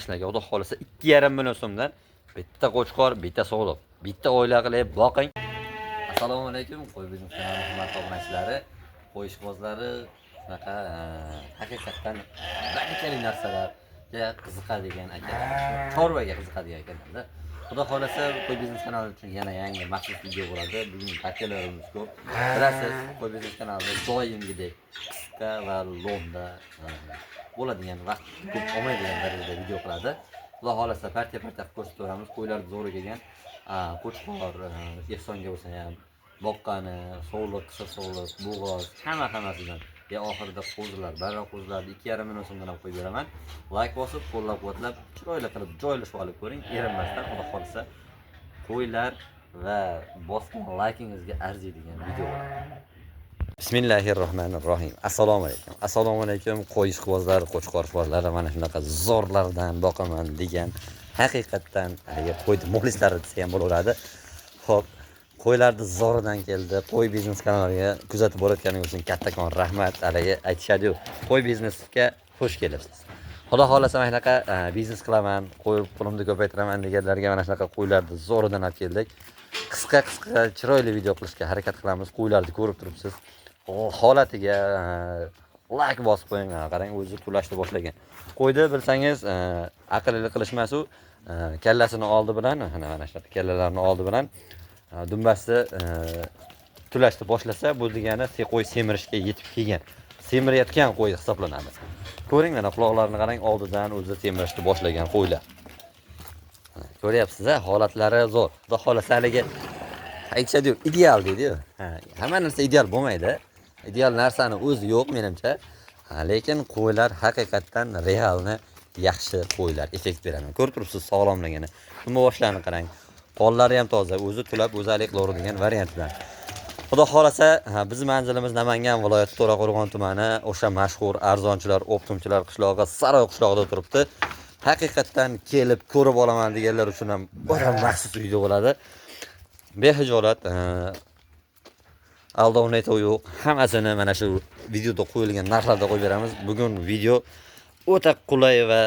Sizlarga Xudo xohlasa 2,5 million so'mdan bitta qo'chqor, bitta sog'liq, bitta oila qilib boqing. Assalomu alaykum, Qo'y biznes kanali hurmatli obunachilari, qo'y ishqibozlari, shunaqa haqiqatdan barakali narsalarga qiziqadigan akalar, chorvaga qiziqadigan akalarda. Xudo xohlasa Qo'y biznes kanali uchun yana yangi maxsus video bo'ladi. Bugun partiyalarimiz ko'p. Bilasiz, Qo'y biznes kanalida doimgidek qisqa va lo'nda bo'ladigan, vaqt ko'p olmaydigan darajada video qiladi. Xudo xohlasa partiya partiya qilib ko'rsataveramiz. Qo'ylar zo'ri kelgan. Qo'chqor, ehsonga bo'lsa ham boqqani, sovliq, qisir sovliq, bo'g'oz, hamma hammasidan. Ya oxirida qo'zilar, barra qo'zilarni 2,5 million so'mdan ham qo'yib beraman. Layk bosib, qo'llab-quvvatlab, chiroyli qilib joylashib olib ko'ring, erinmasdan. Xudo xohlasa qo'ylar va bosgan laykingizga arziydigan video bo'ladi. Bismillahirrohmanirrohim. Assalomu alaykum. Assalomu alaykum qo'y ishqibozlari, qo'chqor ishqibozlari, mana shunaqa zo'rlardan boqaman degan haqiqatdan haligi qo'yni muxlislari desa ham bo'laveradi. Xo'p, qo'ylarni zo'ridan keldi. Qo'y biznes kanaliga kuzatib borayotganingiz uchun kattakon rahmat. Haligi aytishadi-yu, qo'y biznesga xush kelibsiz. Xudo xohlasa mana shunaqa biznes qilaman, qo'y pulimni ko'paytiraman deganlarga mana shunaqa qo'ylarni zo'ridan olib keldik. Qisqa qisqa chiroyli video qilishga harakat qilamiz. Qo'ylarni ko'rib turibsiz. Holatiga layk bosib qo'ying. Mana qarang, o'zi to'lashni boshlagan. Qo'yni bilsangiz, aqlli qilish emas u, kallasini oldi bilan, mana shunaqa kallalarni oldi bilan dumbasi to'lashni boshlasa, bu degani qo'y semirishga yetib kelgan. Semirayotgan qo'y hisoblanadi. Ko'ring, mana quloqlarini qarang, oldidan o'zi semirishni boshlagan qo'ylar. Mana, ko'ryapsiz, a, holatlari zo'r. Xudo xohlasa haligi aytishadi-yu, ideal deydi-yu. Ha, hamma narsa ideal bo'lmaydi. Ideal narsani o'zi yo'q menimcha. Ha, lekin qo'ylar haqiqatdan realni yaxshi qo'ylar effekt beradi. Ko'rib turibsiz sog'lomligini. Dumba boshlarini qarang. Qo'llari ham toza, o'zi tulab, o'zi alik qilaveradigan variantlar. Xudo xohlasa, ha, bizni manzilimiz Namangan viloyati To'raqo'rg'on tumani, o'sha mashhur arzonchilar, optimchilar qishlog'i, Saroy qishlog'ida turibdi. Haqiqatdan kelib ko'rib olaman deganlar uchun ham o'ta maxsus video bo'ladi. Behijolat, aldov netov yo'q. Hammasini mana shu videoda qo'yilgan narxlarda qo'yib beramiz. Bugun video o'ta qulay va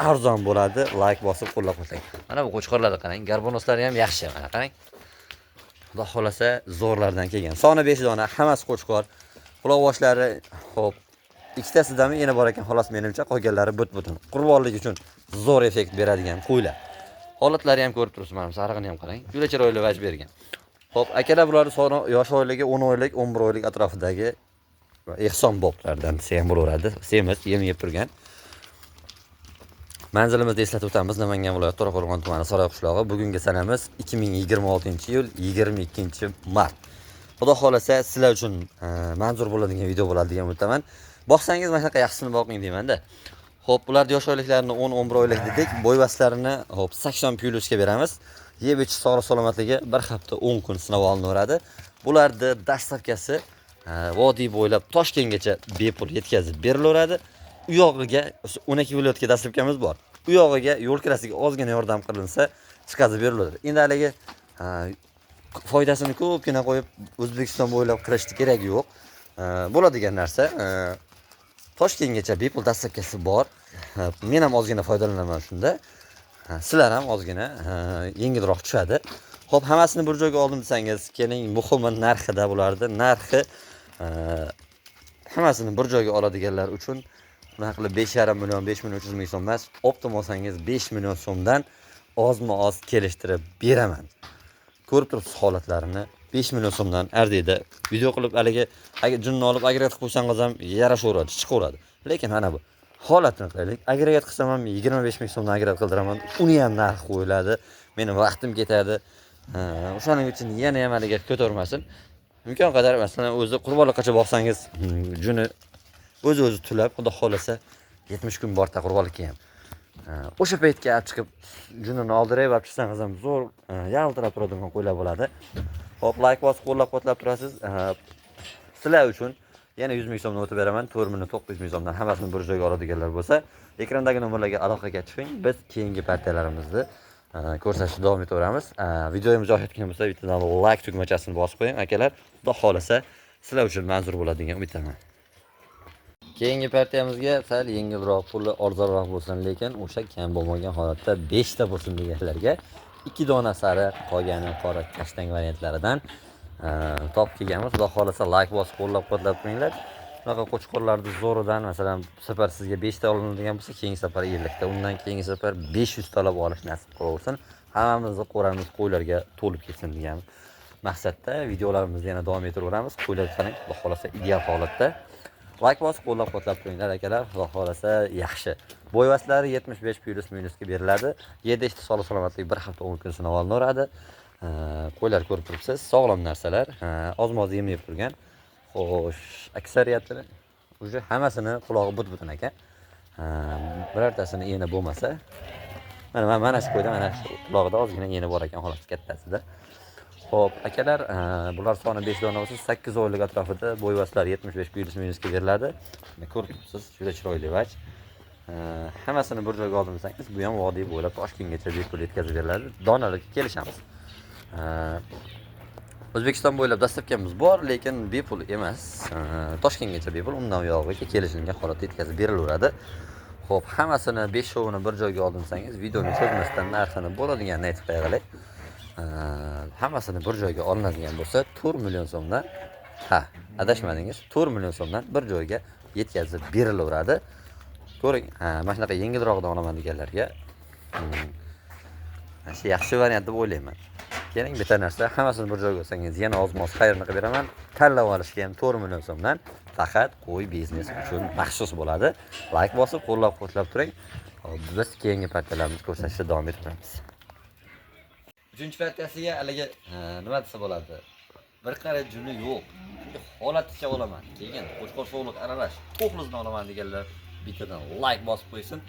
arzon bo'ladi. Layk bosib qo'llab-quvvatlang. Mana bu qo'chqorlarni qarang, garbonoslari ham yaxshi. Mana qarang. Xudo xohlasa zo'rlardan kelgan. Soni 5 dona, hammasi qo'chqor. Quloq boshlari, xo'p, ikkitasidami yana bor ekan xolos menimcha, qolganlari but-butun. Qurbonlik uchun zo'r effekt beradigan qo'ylar. Holatlari ham ko'rib turibsiz, mana sarig'ini ham qarang. Juda chiroyli vaj bergan. Xo'p, akalar, bularni soni yosh oyligi 10 oylik, 11 oylik atrofidagi ehson boblardan desa ham bo'laveradi. Semiz, yem yeb turgan. Manzilimizni eslatib o'tamiz. Namangan viloyati To'raqo'rg'on tumani Saroy qishlog'i. Bugungi sanamiz 2026-yil 22-mart. Xudo xohlasa sizlar uchun manzur bo'ladigan video bo'ladi degan umiddaman. Boqsangiz mana shunaqa yaxshisini boqing deyman-da. Xo'p, bularni yosh oyliklarini 10-11 oylik dedik. Bo'yvaslarini xo'p 80 plyusga beramiz. Yeb ichish, sog'lik salomatligi bir hafta 10 kun sinab olinaveradi. Bularni доставка si vodiy bo'ylab Toshkentgacha bepul yetkazib berilaveradi. U yog'iga 12 viloyatga доставка miz bor. U yog'iga yo'l kirasiga ozgina yordam qilinsa, chiqazib beriladi. Endi haligi foydasini ko'pgina qo'yib O'zbekiston bo'ylab qilishni keragi yo'q. Bo'ladigan narsa, Toshkentgacha bepul доставка si bor. Men ham ozgina foydalanaman shunda. Sizlar ham ozgina yengilroq tushadi. Xo'p, hammasini bir joyga oldim desangiz, keling, muhimi narxida bularni narxi, hammasini bir joyga oladiganlar uchun bunaqa qilib 5,5 million, 5 million 300 ming so'm emas, оптом olsangiz 5 million so'mdan ozma-oz kelishtirib beraman. Ko'rib turibsiz holatlarini. 5 million so'mdan arziydi. Video qilib haligi agar junni olib agregat qilib qo'ysangiz ham yarashaveradi, chiqaveradi. Lekin mana bu holatini qilaylik. Agregat qilsam ham 25 ming so'mdan agregat qildiraman. Uni ham narxi qo'yiladi. Meni vaqtim ketadi. O'shaning uchun yana ham haligi ko'tarmasin. Imkon qadar, masalan, o'zi qurbonliqqacha boqsangiz, juni o'zi o'zi tulab, Xudo xohlasa 70 kun borda qurbonlikka ham. O'sha paytga olib chiqib junini oldirib olib chiqsangiz ham zo'r yaltirab turadigan qo'ylar bo'ladi. Xo'p, layk bosib qo'llab-quvvatlab turasiz. Sizlar uchun yana 100 ming so'mdan o'tib beraman. 4 million 900 ming so'mdan hammasini bir joyga oladiganlar bo'lsa, ekrandagi nomerlarga aloqaga chiqing. Biz keyingi partiyalarimizni ko'rsatishda davom etaveramiz. Videomiz yoqayotgan bo'lsa, bittadan layk tugmachasini bosib qo'ying, akalar. Xudo xohlasa sizlar uchun manzur bo'ladi degan umiddaman. Keyingi partiyamizga sal yengilroq, puli arzonroq bo'lsin, lekin o'sha kam bo'lmagan holatda 5 ta bo'lsin deganlarga 2 dona sariq, qolgani qora kashtan variantlaridan topib kelganmiz. Xudo xohlasa layk bosib qo'llab-quvvatlab qo'yinglar. Shunaqa qo'chqorlarni zo'ridan, masalan, bu safar sizga 5 ta olinadigan bo'lsa, keyingi safar 50 ta, undan keyingi safar 500 talab olish nasib qilaversin. Hammamizni qo'ramiz qo'ylarga to'lib ketsin degan maqsadda videolarimizni yana davom ettiraveramiz. Qo'ylar qarang, xudo xohlasa ideal holatda. Layk bosib qo'llab-quvvatlab qo'yinglar akalar, xudo xohlasa yaxshi. Bo'yvaslari 75 plyus minusga beriladi. 7 sog'lik salomatlik bir hafta 10 kun sinov olinaveradi. Qo'ylar ko'rib turibsiz, sog'lom narsalar, ozmoz yem yeb turgan. Xo'sh, aksariyatini уже hammasini qulog'i but-butun ekan. Birortasini eni bo'lmasa, mana shu qo'yda mana shu qulog'ida ozgina eni bor ekan xolos, kattasida. Xo'p, akalar, bular soni 5 dona bo'lsa, 8 oylik atrofida bo'yvaslar 75 plyus minusga beriladi. Mana ko'rib turibsiz, juda chiroyli vaj. Hammasini bir joyga oldim desangiz, bu ham vodiy bo'ylab Toshkentgacha bepul yetkazib beriladi. Donalikka kelishamiz. O'zbekiston bo'ylab dastlabkamiz bor, lekin bepul emas. Toshkentgacha bepul, undan uyog'iga kelishilgan holatda yetkazib berilaveradi. Xo'p, hammasini 5 shovini bir joyga oldim desangiz, videoni cho'zmasdan narxini bo'ladiganini aytib qo'yaylik. Hammasini bir joyga olinadigan bo'lsa, 4 million so'mdan, ha, adashmadingiz, 4 million so'mdan bir joyga yetkazib berilaveradi. Ko'ring, mana shunaqa yengilroqdan olaman deganlarga mana shu yaxshi variant deb o'ylayman. Keling, bitta narsa, hammasini bir joyga olsangiz, yana ozmoz xayrni qilib beraman. Tanlab olishga ham 4 million so'mdan faqat qo'y biznes uchun maxsus bo'ladi. Layk bosib, qo'llab-quvvatlab turing. Hop, biz keyingi partiyalarimizni ko'rsatishda davom etamiz. Uchinchi partiyasiga haligi nima desa bo'ladi? Bir qara juni yo'q. Chunki holaticha olaman. Keyin qo'chqor sovliq aralash, to'xlizni olaman deganlar bittadan layk bosib qo'ysin.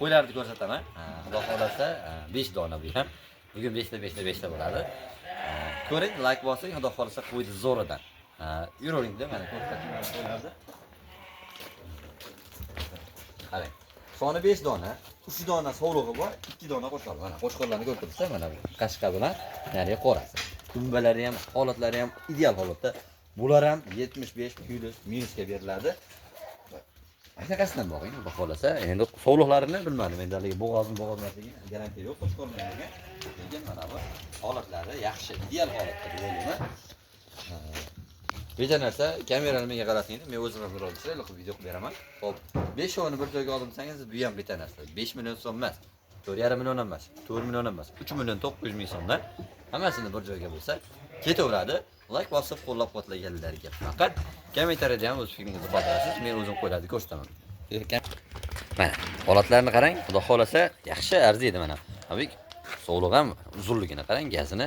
Qo'ylarni ko'rsataman. Xudo xohlasa 5 dona bu ham. Bugun 5 ta 5 ta 5 ta bo'ladi. Ko'ring, layk bosing, xudo xohlasa qo'yni zo'ridan. Yuraveringda mana ko'rsatib qo'ylarni. Qarang. Soni 5 dona, 3 dona sovlig'i bor, 2 dona qo'chqor. Mana qo'chqorlarni ko'rib turibsiz, mana bu qashqa bilan narigi qorasi. Dumbalari ham, holatlari ham ideal holatda. Bular ham 75 plyus minusga beriladi. Shunaqasidan boqing, xudo xohlasa. Endi sovliqlarini bilmadim. Endi haligi bo'g'ozni bo'g'ozmasligi garantiya yo'q qo'chqorlarga. Lekin mana bu holatlari yaxshi, ideal holatda deb o'ylayman. Bitta narsa, kamerani menga qarating, men o'zim ham biror chiroyli qilib video qilib beraman. Xo'p, 5 ovni bir joyga oldim desangiz, bu ham bitta narsa. 5 million so'm emas, 4,5 million emas, 4 million emas, 3 million 900 ming so'mdan hammasini bir joyga bo'lsa ketaveradi. Layk bosib qo'llab-quvvatlaganlarga faqat kommentariyada ham o'z fikringizni qoldirasiz. Men o'zim qo'ylarni ko'rsataman. Mana holatlarini qarang, xudo xohlasa yaxshi arziydi mana. Abik sovliq ham uzunligini qarang, gazini.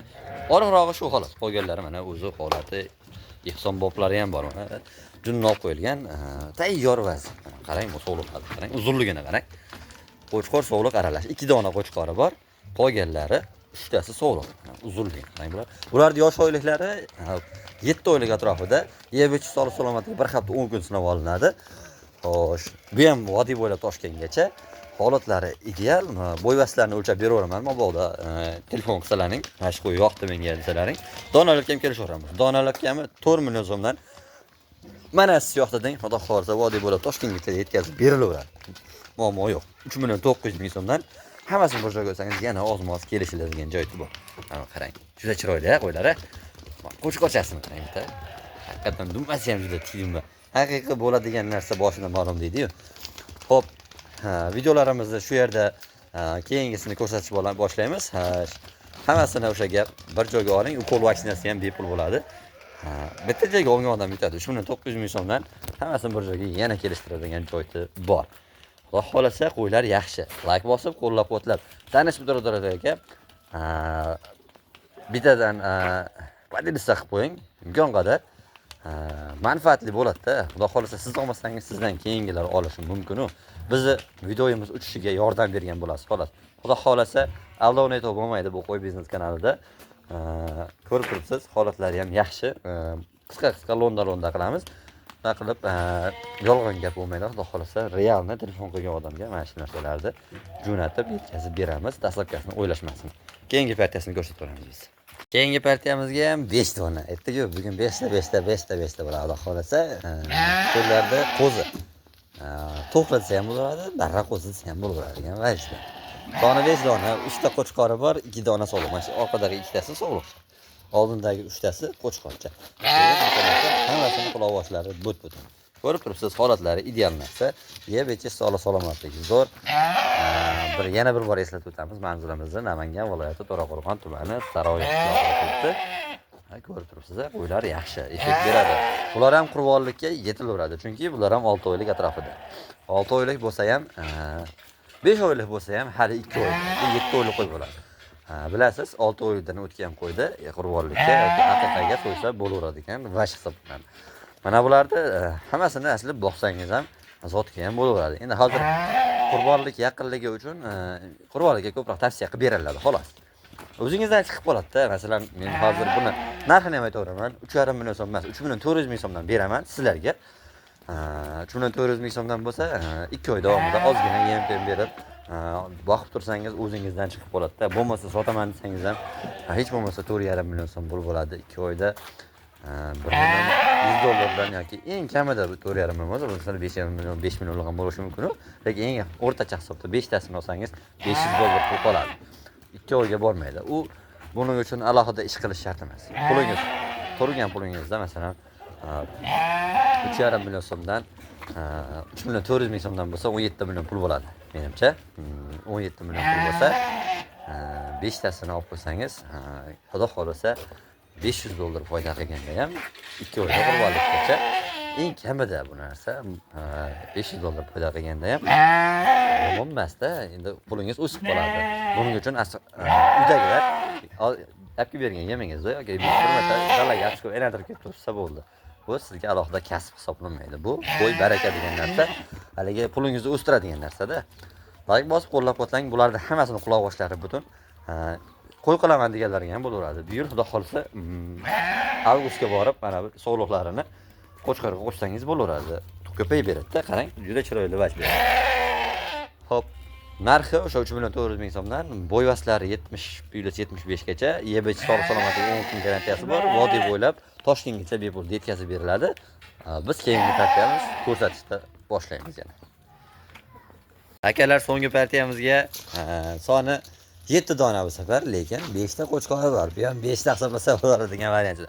Oriqrog'i shu xolos. Qolganlari mana o'zi holati, ehson boplari ham bor mana. Junnoq qo'yilgan, tayyor vaziyat. Mana qarang, bu sovliqlarni qarang, uzunligini qarang. Qo'chqor sovliq aralash. 2 dona qo'chqori bor. Qolganlari 3tasi sovliq. Mana uzunligi qarang bular. Ularning yosh oyliklari 7 oylik atrofida. Yeb ichish sog'lik salomatligi bir hafta 10 kun sinab olinadi. Xo'sh, bu ham vodiy bo'ylab Toshkentgacha. Holatlari ideal. Bo'yvaslarni o'lchab beraveraman. Mabodo telefon qilsalaring, mana shu qo'y yoqdi menga desalaring, donalikka ham kelishaveramiz. Donalikka ham 4 million so'mdan mana siz yoqda deng, xudo xohlasa vodiy bo'ylab Toshkentgacha yetkazib berilaveradi. Muammo yo'q. 3 million 900 ming so'mdan hammasini bir joyga olsangiz yana ozmoz kelishiladigan joyi bor. Mana qarang, juda chiroyli qo'ylari. Qo'chqorchasini qarang bitta. Haqiqatan dumbasi ham juda tik dumba. Haqiqiy bo'ladigan narsa boshidan ma'lum deydi-yu. Xo'p, videolarimizni shu yerda keyingisini ko'rsatishni boshlaymiz. Hammasini o'sha gap bir joyga oling, ukol vaksinasi ham bepul bo'ladi. Bitta joyga olgan odam yutadi. 3 million 900 ming so'mdan hammasini bir joyga yana kelishtiradigan joyi bor. Xudo xohlasa qo'ylar yaxshi. Layk bosib, qo'llab-quvvatlab, tanish birodarlarga bittadan поделиться qilib qo'ying. Imkon qadar manfaatli bo'ladi-da. Xudo xohlasa siz olmasangiz sizdan keyingilar olishi mumkin-u. Bizni videomiz uchishiga yordam bergan bo'lasiz xolos. Xudo xohlasa aldov netov bo'lmaydi bu qo'y biznes kanalida. Ko'rib turibsiz, holatlari ham yaxshi. Qisqa-qisqa londa-londa qilamiz. Shunaqa qilib yolg'on gap bo'lmaydi. Xudo xohlasa realni telefon qilgan odamga mana shu narsalarni jo'natib yetkazib beramiz. Dastlabkasini o'ylashmasin. Keyingi partiyasini ko'rsatib turamiz biz. Keyingi partiyamizga ham 5 dona. Aytdik-ku, bugun 5 ta, 5 ta, 5 ta, 5 ta bo'ladi. Xudo xohlasa, qo'llarda qo'zi. To'qla desa ham bo'laveradi, barra qo'zi desa ham bo'laveradigan vajda. Soni 5 dona, 3 ta qo'chqori bor, 2 dona sog'liq. Mana shu orqadagi ikkitasi sog'liq. Oldindagi uchtasi qo'chqorcha. Hammasini quloq boshlari but-butun. Ko'rib turibsiz, holatlari ideal narsa. Yeb ichish, sog'lik salomatligi zo'r. Bir yana bir bor eslatib o'tamiz, manzilimizni Namangan viloyati To'raqo'rg'on tumani Saroy qishlog'ida turibdi. Ko'rib turibsiz, qo'ylar yaxshi effekt beradi. Bular ham qurbonlikka yetilaveradi, chunki bular ham 6 oylik atrofida. 6 oylik bo'lsa ham, 5 oylik bo'lsa ham hali 2 oylik, 7 oylik qo'y bo'ladi. Bilasiz, 6 oydan o'tgan qo'yda qurbonlikka yoki aqiqaga so'ysa bo'laveradigan vash hisoblanadi. Mana bularni hammasini asli boqsangiz ham zotga ham bo'laveradi. Endi hozir qurbonlik yaqinligi uchun qurbonlikka ko'proq tavsiya qilib beriladi, xolos. O'zingizdan chiqib qoladi-da. Masalan, men hozir buni narxini ham aytaveraman. 3,5 million so'm emas, 3 million 400 ming so'mdan beraman sizlarga. 3 million 400 ming so'mdan bo'lsa, 2 oy davomida ozgina yem-pem berib, boqib tursangiz o'zingizdan chiqib qoladi-da. Bo'lmasa sotaman desangiz ham, hech bo'lmasa 4,5 million so'm pul bo'ladi 2 oyda. 1 million 100 dollardan yoki eng kamida 4,5 million bo'lsa, masalan 5,5 million, 5 million ham bo'lishi mumkin. Lekin eng o'rtacha hisobda 5 tasini olsangiz 500 dollar pul qoladi. 2 oyga bormaydi. U buning uchun alohida ish qilish shart emas. Pulingiz, turgan pulingizda masalan 3,5 million so'mdan 3 million 400 ming so'mdan bo'lsa 17 million pul bo'ladi menimcha. 17 million pul bo'lsa, 5 tasini olib qo'ysangiz, xudo xohlasa 500 dollar foyda qilganda ham 2 oyda qurbonlikgacha eng kamida bu narsa 500 dollar foyda qilganda ham yomon emasda. Endi pulingiz o'sib qoladi. Buning uchun uydagilar olib kelib bergan yemingizni yoki bir marta dalaga olib chiqib aylantirib kelib tursa bo'ldi. Bu sizga alohida kasb hisoblanmaydi. Bu qo'y baraka degan narsa, haligi pulingizni o'stiradigan narsada. Like bosib qo'llab-quvvatlang. Bularni hammasini quloq boshlari butun. Qo'y qilaman deganlarga ham bo'laveradi. Bu yil xudo xohlasa avgustga borib mana bu sog'liqlarini qo'chqorga qo'shsangiz bo'laveradi. Ko'payib beradi-da, qarang, juda chiroyli vaj beradi. Xo'p, narxi o'sha 3 million 400 ming so'mdan, bo'yvaslari 70 plyus 75 gacha, yeb ichish, sog'lik salomatligi 10 kun garantiyasi bor. Vodiy bo'ylab Toshkentgacha bepul yetkazib beriladi. Biz keyingi partiyamiz ko'rsatishda boshlaymiz yana. Akalar, so'nggi partiyamizga soni 7 dona bu safar, lekin 5 ta qo'chqori bor. Bu ham 5 ta hisoblasa bo'ladigan variant.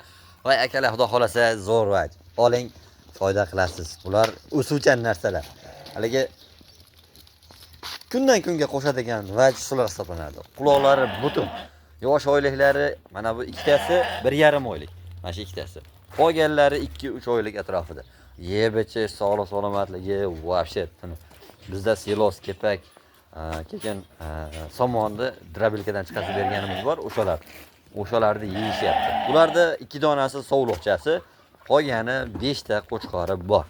Voy akalar, xudo xolasa zo'r vaj. Oling, foyda qilasiz. Bular o'suvchan narsalar. Haligi kundan kunga qo'shadigan vaj shular hisoblanadi. Quloqlari butun. Yosh oyliklari mana bu ikkitasi 1,5 oylik. Mana shu ikkitasi. Qolganlari 2-3 oylik atrofida. Yeb ichish, sog'lik salomatligi вообще bizda silos, kepak, keyin somonni дробилка dan chiqarib berganimiz bor, o'shalar. O'shalarni yeyishyapti. Ularda 2 donasi sovliqchasi, qolgani 5 ta qo'chqori bor.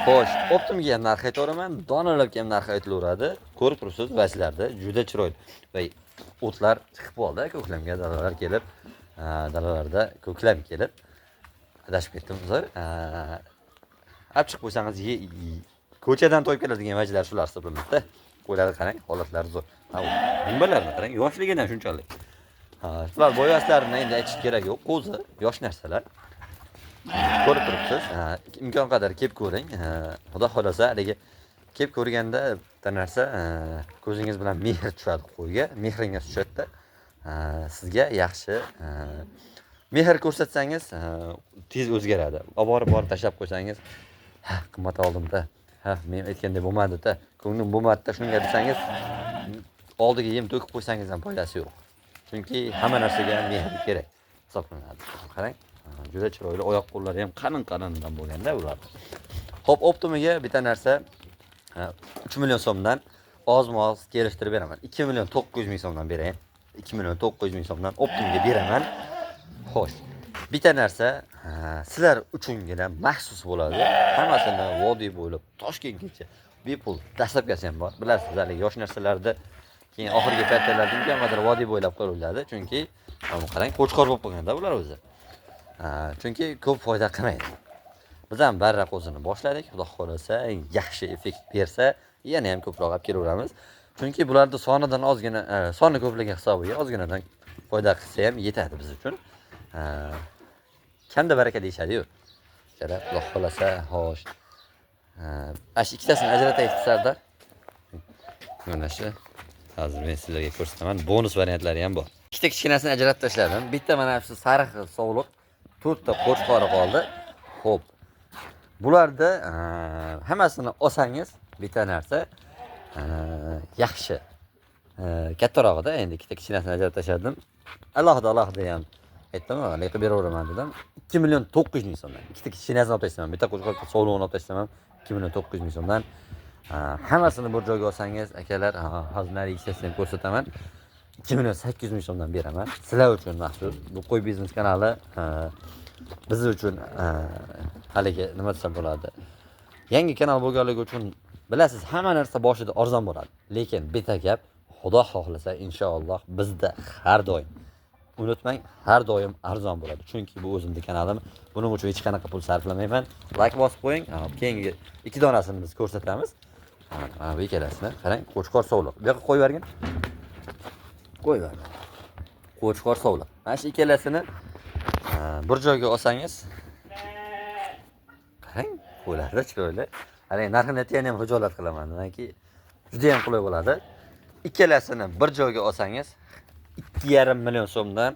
Xo'sh, оптом ga ham narx aytaveraman, donalabga ham narx aytilaveradi. Ko'rib turibsiz, vajlarda juda chiroyli. Va o'tlar chiqib qoldi, ko'klamga dalalar kelib, dalalarda ko'klam kelib, adashib ketdim uzr. Olib chiqib qo'ysangiz, ko'chadan to'yib keladigan vajlar shular hisoblanadi. Qo'ylarni qarang, holatlari zo'r. Ha, dumbalarni qarang, yoshligidan shunchalik. Ha, shular bo'yaslarini endi aytish kerak yo'q, qo'zi, yosh narsalar. Ko'rib turibsiz. Imkon qadar kelib ko'ring. Xudo xohlasa, haligi kelib ko'rganda bitta narsa, ko'zingiz bilan mehr tushadi qo'yga, mehringiz tushadi-da. Sizga yaxshi mehr ko'rsatsangiz, tez o'zgaradi. Olib borib borib tashlab qo'ysangiz, ha, qimmat oldimda, ha, men aytgandek bo'lmadi-da, ko'nglim bo'lmadi-da shunga desangiz, oldiga yem to'kib qo'ysangiz ham foydasi yo'q. Chunki hamma narsaga ham mehr kerak hisoblanadi. Qarang, juda chiroyli, oyoq qo'llari ham qalin-qalindan bo'lganda ular. Xo'p, оптом iga bitta narsa 3 million so'mdan ozma-oz kelishtirib beraman. 2 million 900 ming so'mdan berayin. 2 million 900 ming so'mdan оптом ga beraman. Xo'sh, bitta narsa sizlar uchungina maxsus bo'ladi. Hammasini vodiy bo'ylab Toshkentgacha bepul доставка si ham bor. Bilasiz, haligi yosh narsalarda keyin oxirgi paytlarda imkon qadar vodiy bo'ylab qo'yiladi. Chunki qarang, qo'chqor bo'lib qolganda bular o'zi. Chunki ko'p foyda qilmaydi. Biz ham barra qo'zini boshladik. Xudo xohlasa, yaxshi effekt bersa, yana ham ko'proq olib kelaveramiz. Chunki bularni sonidan ozgina, soni ko'pligi hisobiga ozginadan Foyda qilsa ham yetadi biz uchun. Kamda baraka deyishadi-yu. Akalar, Xudo xohlasa, xo'sh. Ana shu ikkitasini ajrataylik, Sardor. Mana shu. Hozir men sizlarga ko'rsataman. Bonus variantlari ham bor. Ikkita kichkinasini ajratib tashladim. Bitta mana shu sariq sovliq, to'rtta qo'chqori qoldi. Xo'p. Bularda hammasini olsangiz bitta narsa yaxshi. Kattarog'ida endi ikkita kichkinasini ajratib tashladim. Alohida alohida ham aytdim, haligi qilib beraveraman dedim. 2 million 900 ming so'mdan. Ikkita kichkinasini olib tashlayman, bitta qo'chqor sovlig'ini olib tashlayman 2 million 900 ming so'mdan. Hammasini bir joyga olsangiz, akalar, hozir narigi ikkitasini ham ko'rsataman. 2 million 800 ming so'mdan beraman. Sizlar uchun maxsus. Bu Qo'y biznes kanali biz uchun haligi nima desam bo'ladi. Yangi kanal bo'lganligi uchun bilasiz, hamma narsa boshida arzon bo'ladi. Lekin bitta gap, Xudo xohlasa, inshaalloh bizda har doim, unutmang, har doim arzon bo'ladi. Chunki bu o'zimni kanalim. Buning uchun hech qanaqa pul sarflamayman. Like bosib qo'ying. Keyingi ikki donasini biz ko'rsatamiz. Mana bu ikkalasini qarang, qo'chqor sovliq. Bu yoqqa qo'yib yuborgin. Qo'yib yubordim. Qo'chqor sovliq. Mana shu ikkalasini bir joyga olsangiz, qarang, qo'ylarda chiroyli. Haligi narxini aytgani ham xijolat qilaman. Nimaki, juda ham qulay bo'ladi. Ikkalasini bir joyga olsangiz 2,5 million so'mdan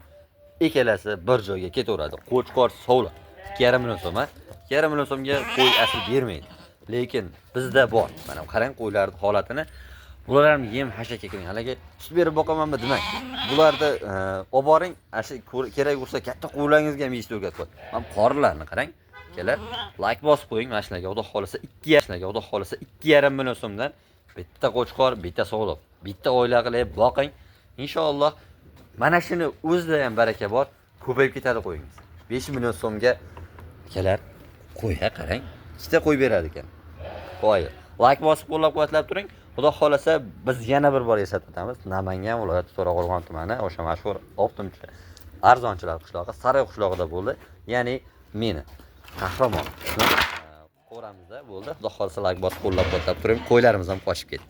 ikkalasi bir joyga ketaveradi. Qo'chqor sovliq. 2,5 million so'm, ha? 2,5 million so'mga qo'y asl bermaydi. Lekin bizda bor. Mana qarang qo'ylarning holatini. Bular ham yem hashakka kirgan. Haligi sut berib boqamanmi demang. Bularni olib boring, ana shu kerak bo'lsa katta qo'ylaringizga ham yeyishni o'rgatib qo'y. Mana qorinlarni qarang. Akalar, like bosib qo'ying mana shularga. Xudo xohlasa 2 yoshlarga, Xudo xohlasa 2,5 million so'mdan bitta qo'chqor, bitta sog'liq, bitta oila qilib boqing. Inshaalloh mana shuni o'zida ham baraka bor, ko'payib ketadi qo'yingiz. 5 million so'mga akalar qo'yga qarang, ikkita qo'y beradi ekan. Qo'y. Like bosib qo'llab-quvvatlab turing. Xudo xohlasa biz yana bir bor eslatib o'tamiz. Namangan viloyati To'raqo'rg'on tumani o'sha mashhur Optimchi arzonchilar qishlog'i, Saroy qishlog'ida bo'ldi. Ya'ni meni qahramon qo'ramizda bo'ldi. Xudo xohlasa like bosib qo'llab-quvvatlab turing. Qo'ylarimiz ham qochib ketdi.